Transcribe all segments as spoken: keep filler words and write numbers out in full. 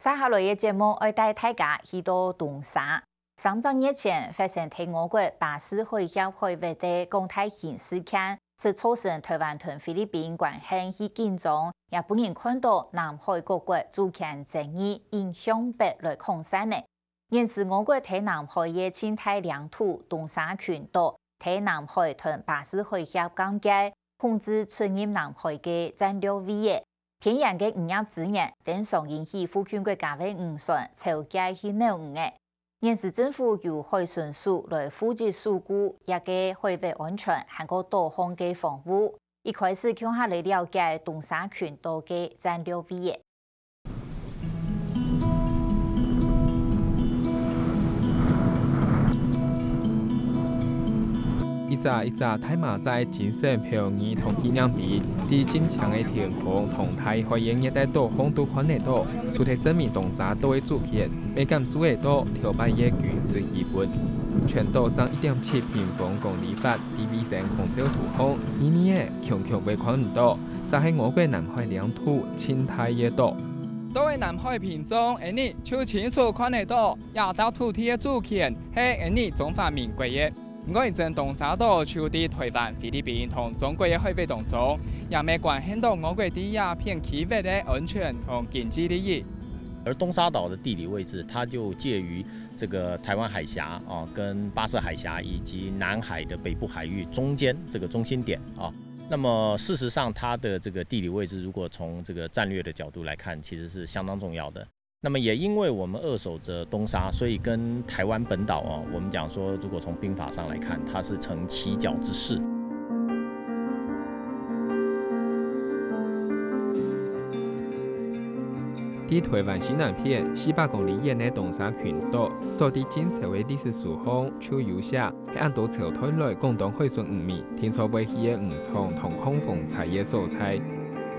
接下來个節目愛帶大家去到東沙。三隻月前發生在我國巴士海峽海域个廣大型事件，係造成臺灣同菲律賓關係去緊張，也分人看到南海各國主權爭議因向北來擴散呢。 現時我國在南海个盡大領土東沙群島，在南海同巴士海峽邊界，控制出入南海个戰略位置。偏遠个漁業資源，經常引起附近國家个漁船超界去撈魚仔。現時政府由海巡署來負責守護這个海域安全，還過島項个防務。一開始共下來了解東沙群島个戰略位置。 一隻一隻大嫲仔精神標語同紀念碑，在金青个天空同大海个熱帶島項都看得到。除忒證明東沙島个主權，乜感受得到頭擺个軍事氣氛。全島正一點七平方公里闊，在衛星空照圖項，遠遠仔強強會看毋到， 沙係我國南海領土盡大个島。到位南海屏障，𠊎俚就清楚看得到，這兜土地个主權係𠊎俚中華民國个。毋過，現在東沙島就在臺灣、菲律賓同中國个海域當中，也乜關係到我國在這片區域个安全同經濟利益。而東沙島的地理位置，它就介於這個臺灣海峽啊，跟巴士海峽以及南海的北部海域中間這個中心點啊。 那麼事實上，它的這個地理位置，如果從這個戰略的角度來看，其實是相當重要的。那麼也因為我們扼守著東沙，所以跟臺灣本島哦，我們講說，如果從兵法上來看，它是成七角之勢。在臺灣西南片四百公里遠个東沙群島，早在晉朝个歷史書項就有寫， 係恁多朝代來廣東海巡漁民定著會去个漁場同抗風差个所在。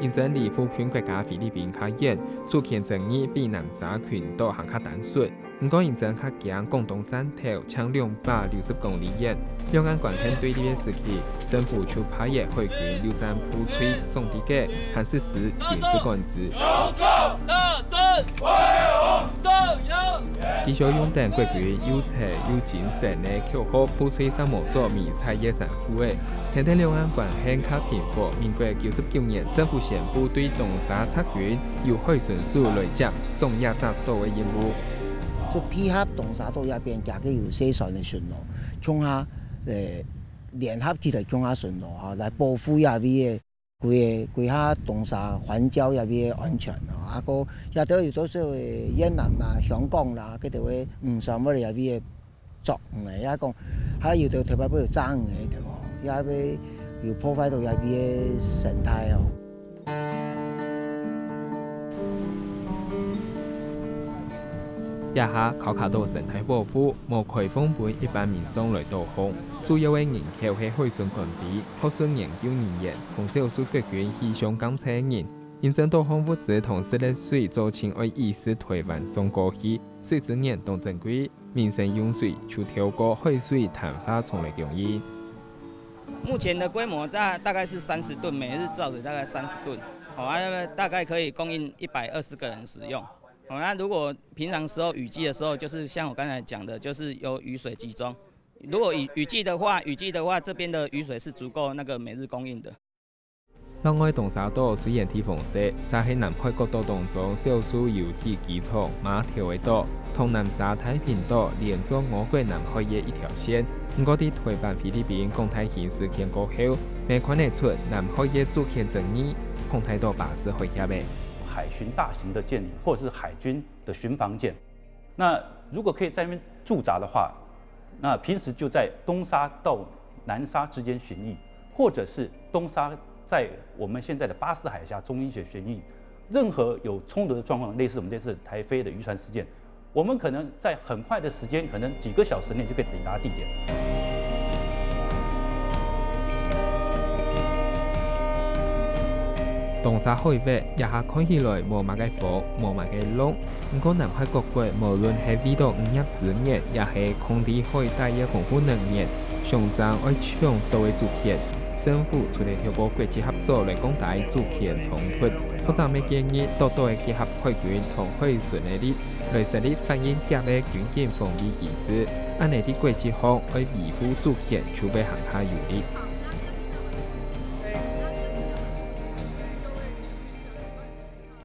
因爭離附近國家菲律賓較遠，主權爭議比南沙群島還較單純。毋過因爭較驚廣東汕頭淨兩百六十公里遠，兩岸關係對立个時期，政府就派个海軍陸戰部隊總司令，還實施軍事管制。 繼續用等國軍又齊又精神个口號，部隊正無做迷彩个衫褲仔。等待兩岸關係較平和，民國九十九年政府宣布對東沙撤軍，由海巡署來接掌這隻島个任務。就配合東沙島這片，佢个有細船个巡邏，共下，呃，聯合起來共下巡邏哈，來保護這位个 歸个，歸下東沙環礁這位个安全哦。啊，過這兜有多少个越南啦、香港啦，佢兜个漁船會來這位个捉魚个，也講，還有兜特別會有炸魚个，對無？也會有破壞到這位个生態哦。這下考卡島生態保護無開放分一般民眾來導航，主要个人口係海巡官兵、學術研究人員、 同少數國軍氣象監測人，因爭島項物資同食个水做盡愛移師臺灣上高去，水資源當珍貴，民生用水就透過海水淡化廠來供應。目前的規模大，大概是三十噸，每日造水大概三十噸，哦，啊，大概可以供应一百二十个人使用。哦，那如果平常时候雨季的时候，就是像我刚才讲的，就是由雨水集中。如果雨，雨季的话，雨季的话，这边的雨水是足够那个每日供应的。 另外，東沙島雖然地方細，卻係南海各島當中少數有起機場、碼頭个島，同南沙太平島連著我國南海个一條線。毋過，在臺灣、菲律賓廣大型事件過後，乜看得出南海个主權爭議擴大到巴士海峽个。海巡大型的艦艇或者是海軍的巡防艦，那如果可以在那邊駐紮的話，那平时就在东沙到南沙之间巡弋，或者是东沙在我们现在的巴士海峡中间去巡弋，任何有冲突的状况，类似我们这次台菲的渔船事件，我们可能在很快的时间，可能几个小时内就可以抵达地点。 東沙海域這下看起來無麼个風，無麼个浪，毋過南海各國無論係為著漁業資源，也係抗地海帶个豐富能源，相爭愛搶島个主權。政府除了透過國際合作來降低主權衝突，學者乜建議，多多个結合海軍同海巡个力，來設立反應遽个軍警防衛機制，恁呢在國際上愛維護主權就會行較有力。